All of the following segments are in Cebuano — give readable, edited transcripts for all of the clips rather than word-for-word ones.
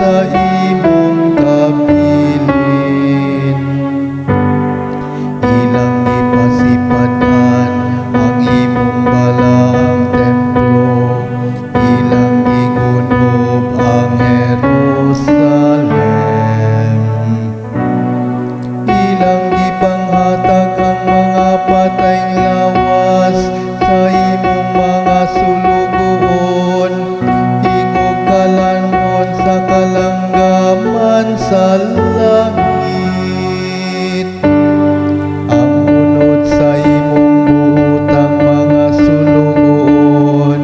sa imong kabilin. Ilang gipasipadan ang imong balaang templo, ilang gigunob ang Jerusalem. Ilang gipanghatag ang mga patayng lawas sa imong mga sulugoon, ingog kalan-on sa kalanggaman sa langit. Ang unod sa imong buhotang mga sulugoon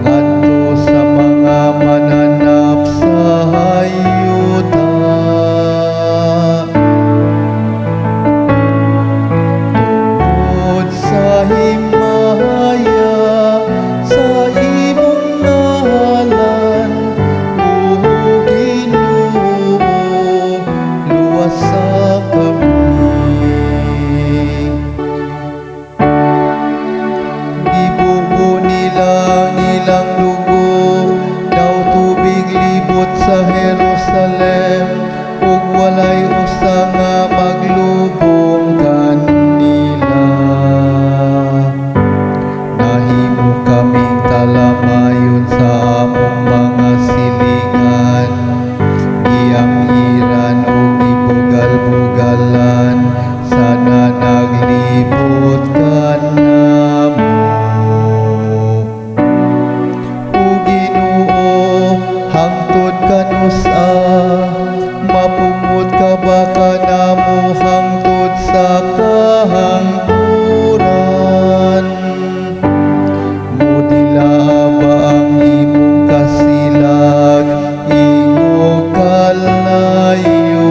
ngadto sa mga mananap sa hayuta. Tungod sa himaya sa imong ngalan, O Ginoo, luwasa kami. Gibubo nila ang ilang dugo daw tubig libot sa Jerusalem, ug walay usa nga maglubong kanila. Nahimo kaming talamayon sa among mga silingan, giamiran ug gibugal-bugalan sana naglibot kanamo. O Ginoo, hangtod kanus-a? Mapungot ka ba kanamo hangtod sa kahangturan? Mudilaa ba ang imong kasilak ingog kalayo?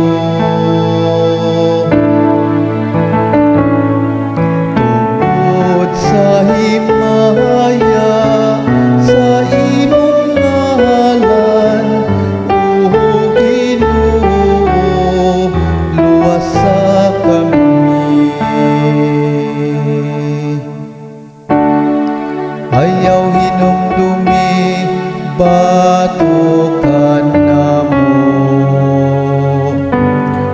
Tungod sa himaya sa imong ngalan, O Ginoo, luwasa kami. Ayaw hinumdumi, batok kanamo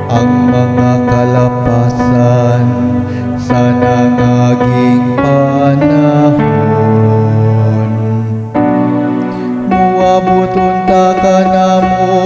ang mga kalapasan sa nangaging panahon. Muabot unta kanamo.